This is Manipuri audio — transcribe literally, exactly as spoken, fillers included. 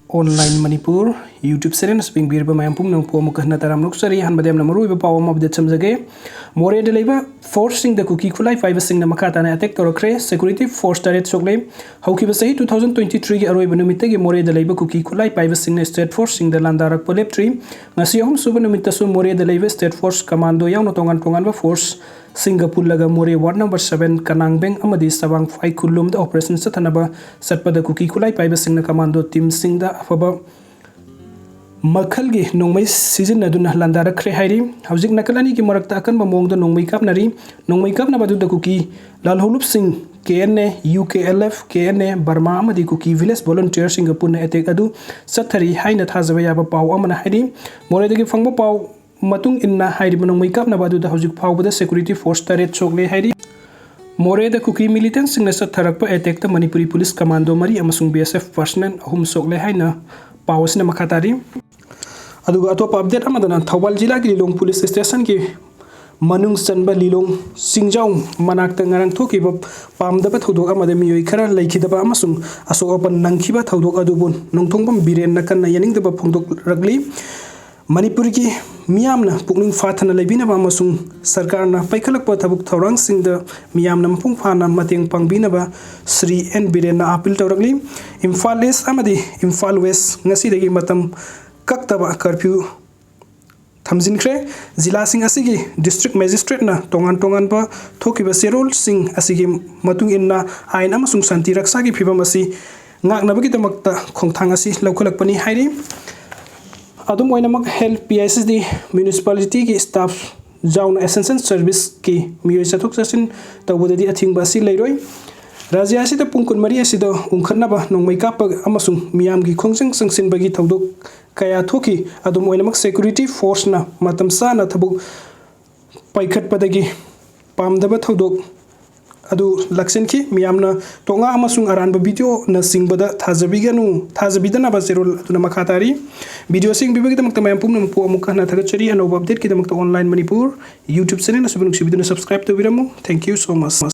Online Manipur YouTube channel ꯑꯁꯤ ꯌꯦꯡꯕꯤꯔꯤꯕ ꯃꯌꯥꯝ ꯄꯨꯝꯅꯃꯛꯄꯨ ꯑꯃꯨꯛꯀ ꯍꯟꯅ ꯇꯔꯥꯝꯅ ꯑꯣꯛꯆꯔꯤ꯫ ꯑꯍꯥꯟꯕꯗ ꯌꯥꯝꯅ ꯃꯔꯨꯑꯣꯏꯕ ꯄꯥꯎ ꯑꯃ update ꯊꯝꯖꯒꯦ꯫ ꯃꯣꯔꯦꯗ ꯂꯩꯕ forceꯁꯤꯡꯗ ꯀꯨꯀꯤ ꯈꯨꯠꯂꯥꯏ ꯄꯥꯏꯕꯁꯤꯡꯅ ꯃꯈꯥ ꯇꯥꯅ attack ꯇꯧꯔꯛꯈ꯭ꯔꯦ꯫ Security force ꯇꯔꯦꯠ ꯁꯣꯛꯂꯦ꯫ ꯍꯧꯈꯤꯕ ꯆꯍꯤ two thousand twenty threeꯒꯤ ꯑꯔꯣꯏꯕ ꯅꯨꯃꯤꯠꯇꯒꯤ ꯃꯣꯔꯦꯗ ꯂꯩꯕ ꯀꯨꯀꯤ ꯈꯨꯠꯂꯥꯏ ꯄꯥꯏꯕꯁꯤꯡꯅ state forceꯁꯤꯡꯗ ꯂꯥꯟꯗꯥꯔꯛꯄ ꯂꯦꯞꯇ꯭ꯔꯤ꯫ ꯉꯁꯤ ꯑꯍꯨꯝꯁꯨꯕ ꯅꯨꯃꯤꯠꯇꯁꯨ ꯃꯣꯔꯦꯗ ꯂꯩꯕ state force commando ꯌꯥꯎꯅ ꯇꯣꯉꯥꯟ ꯇꯣꯉꯥꯟꯕ forceꯁꯤꯡꯒ ꯄꯨꯜꯂꯒ ꯃꯣꯔꯦ ward number seven, ꯀꯅꯥꯡꯕꯦꯡ ꯑꯃꯗꯤ ꯆꯕꯥꯡ ꯐꯥꯏꯈꯨꯜꯂꯣꯝꯗ operation ꯆꯠꯊꯅꯕ ꯆꯠꯄꯗ ꯀꯨꯀꯤ ꯈꯨꯠꯂꯥꯏ ꯄꯥꯏꯕꯁꯤꯡꯅ commando teamꯁꯤꯡꯗ ꯑꯐꯕ ꯃꯈꯜꯒꯤ ꯅꯣꯡꯃꯩ ꯁꯤꯖꯤꯟꯅꯗꯨꯅ ꯂꯥꯟꯗꯥꯔꯛꯈ꯭ꯔꯦ ꯍꯥꯏꯔꯤ꯫ ꯍꯧꯖꯤꯛ ꯅꯥꯀꯜ ꯑꯅꯤꯒꯤ ꯃꯔꯛꯇ ꯑꯀꯟꯕ ꯃꯑꯣꯡꯗ ꯅꯣꯡꯃꯩ ꯀꯥꯞꯅꯔꯤ꯫ ꯅꯣꯡꯃꯩ ꯀꯥꯞꯅꯕ ꯑꯗꯨꯗ ꯀꯨꯀꯤ ꯂꯥꯜꯍꯧꯂꯨꯞꯁꯤꯡ, KNA, UKLF, KNA, ꯕꯔꯃꯥ ꯑꯃꯗꯤ ꯀꯨꯀꯤ village volunteerꯁꯤꯡꯒ ꯄꯨꯟꯅ attack ꯑꯗꯨ ꯆꯠꯊꯔꯤ ꯍꯥꯏꯅ ꯊꯥꯖꯕ ꯌꯥꯕ ꯄꯥꯎ ꯑꯃꯅ ꯍꯥꯏꯔꯤ꯫ ꯃꯣꯔꯦꯗꯒꯤ ꯐꯪꯕ ꯄꯥꯎ ꯃꯇꯨꯡ ꯏꯟꯅ ꯍꯥꯏꯔꯤꯕ ꯅꯣꯡꯃꯩ ꯀꯥꯞꯅꯕ ꯑꯗꯨꯗ ꯍꯧꯖꯤꯛ ꯐꯥꯎꯕꯗ security force ꯇꯔꯦꯠ ꯁꯣꯛꯂꯦ ꯍꯥꯏꯔꯤ꯫ ꯃꯣꯔꯦꯗ ꯀꯨꯀꯤ militantꯁꯤꯡꯅ ꯆꯠꯊꯔꯛꯄ attackꯇ ꯃꯅꯤꯄꯨꯔꯤ police commando ꯃꯔꯤ ꯑꯃꯁꯨꯡ BSF personnel ꯑꯍꯨꯝ ꯁꯣꯛꯂꯦ ꯍꯥꯏꯅ ꯄꯥꯎ ꯑꯁꯤꯅ ꯃꯈꯥ ꯇꯥꯔꯤ꯫ ꯑꯗꯨꯒ ꯑꯇꯣꯞꯄ update ꯑꯃꯗꯅ ꯊꯧꯕꯥꯜ ꯖꯤꯂꯥꯒꯤ ꯂꯤꯂꯣꯡ police stationꯒꯤ ꯃꯅꯨꯡ ꯆꯟꯕ ꯂꯤꯂꯣꯡ ꯆꯤꯡꯖꯥꯎ ꯃꯅꯥꯛꯇ ꯉꯔꯥꯡ ꯊꯣꯛꯈꯤꯕ ꯄꯥꯝꯗꯕ ꯊꯧꯗꯣꯛ ꯑꯃꯗ ꯃꯤꯑꯣꯏ ꯈꯔ ꯂꯩꯈꯤꯗꯕ ꯑꯃꯁꯨꯡ ꯑꯁꯣꯛ ꯑꯄꯟ ꯅꯪꯈꯤꯕ ꯊꯧꯗꯣꯛ ꯑꯗꯨꯕꯨ ꯅꯣꯡꯊꯣꯡꯕꯝ ꯕꯤꯔꯦꯟꯅ ꯀꯟꯅ ꯌꯥꯅꯤꯡꯗꯕ ꯐꯣꯡꯗꯣꯛꯂꯛꯂꯤ꯫ ꯃꯅꯤꯄꯨꯔꯒꯤ ꯃꯤꯌꯥꯝꯅ ꯄꯨꯛꯅꯤꯡ ꯐꯥꯊꯅ ꯂꯩꯕꯤꯅꯕ ꯑꯃꯁꯨꯡ ꯁꯔꯀꯥꯔꯅ ꯄꯥꯏꯈꯠꯂꯛꯄ ꯊꯕꯛ ꯊꯧꯔꯥꯡꯁꯤꯡꯗ ꯃꯤꯌꯥꯝꯅ ꯃꯄꯨꯡ ꯐꯥꯅ ꯃꯇꯦꯡ ꯄꯥꯡꯕꯤꯅꯕ ꯁ꯭ꯔꯤ ꯑꯦꯟ ꯕꯤꯔꯦꯟꯅ appeal ꯇꯧꯔꯛꯂꯤ꯫ ꯏꯝꯐꯥꯜ East ꯑꯃꯗꯤ ꯏꯝꯐꯥꯜ West ꯉꯁꯤꯗꯒꯤ ꯃꯇꯝ ꯀꯛꯇꯕ curfew ꯊꯝꯖꯤꯟꯈ꯭ꯔꯦ꯫ ꯖꯤꯂꯥꯁꯤꯡ ꯑꯁꯤꯒꯤ district magistrateꯅ ꯇꯣꯉꯥꯟ ꯇꯣꯉꯥꯟꯕ ꯊꯣꯛꯈꯤꯕ ꯆꯦꯔꯣꯜꯁꯤꯡ ꯑꯁꯤꯒꯤ ꯃꯇꯨꯡ ꯏꯟꯅ ꯑꯥꯏꯟ ꯑꯃꯁꯨꯡ ꯁꯥꯟꯇꯤ ꯔꯛꯁꯥꯒꯤ ꯐꯤꯕꯝ ꯑꯁꯤ ꯉꯥꯛꯅꯕꯒꯤꯗꯃꯛꯇ ꯈꯣꯡꯊꯥꯡ ꯑꯁꯤ ꯂꯧꯈꯠꯂꯛꯄꯅꯤ ꯍꯥꯏꯔꯤ꯫ ꯑꯗꯨꯝ ꯑꯣꯏꯅꯃꯛ health, PHC, municipalityꯒꯤ staff ꯌꯥꯎꯅ essential serviceꯀꯤ ꯃꯤꯑꯣꯏ ꯆꯠꯊꯣꯛ ꯆꯠꯁꯤꯟ ꯇꯧꯕꯗꯗꯤ ꯑꯊꯤꯡꯕ ꯑꯁꯤ ꯂꯩꯔꯣꯏ꯫ ꯔꯥꯖ꯭ꯌ ꯑꯁꯤꯗ ꯄꯨꯡ ꯀꯨꯟꯃꯔꯤ ꯑꯁꯤꯗ ꯎꯪꯈꯠꯅꯕ ꯅꯣꯡꯃꯩ ꯀꯥꯞꯄ ꯑꯃꯁꯨꯡ ꯃꯤꯌꯥꯝꯒꯤ ꯈꯣꯡꯖꯪ ꯆꯪꯁꯤꯟꯕꯒꯤ ꯊꯧꯗꯣꯛ ꯀꯌꯥ ꯊꯣꯛꯈꯤ꯫ ꯑꯗꯨꯝ ꯑꯣꯏꯅꯃꯛ security forceꯅ ꯃꯇꯝ ꯆꯥꯅ ꯊꯕꯛ ꯄꯥꯏꯈꯠꯄꯗꯒꯤ ꯄꯥꯝꯗꯕ ꯊꯧꯗꯣꯛ ꯑꯗꯨ ꯂꯥꯛꯁꯤꯟꯈꯤ꯫ ꯃꯤꯌꯥꯝꯅ ꯇꯣꯉꯥ ꯑꯃꯁꯨꯡ ꯑꯔꯥꯟꯕ videoꯅꯆꯤꯡꯕꯗ ꯊꯥꯖꯕꯤꯒꯅꯨ, ꯊꯥꯖꯕꯤꯗꯅꯕ ꯆꯦꯔꯣꯜ ꯑꯗꯨꯅ ꯃꯈꯥ ꯇꯥꯔꯤ꯫ Video ꯑꯁꯤ ꯌꯦꯡꯕꯤꯕꯒꯤꯗꯃꯛꯇ ꯃꯌꯥꯝ ꯄꯨꯝꯅꯃꯛꯄꯨ ꯑꯃꯨꯛ ꯍꯟꯅ ꯊꯥꯒꯠꯆꯔꯤ꯫ ꯑꯅꯧꯕ updateꯀꯤꯗꯃꯛꯇ Online Manipur YouTube channel ꯑꯁꯤꯕꯨ ꯅꯨꯡꯁꯤꯕꯤꯗꯨꯅ subscribe ꯇꯧꯕꯤꯔꯝꯃꯨ꯫ Thank you so much꯫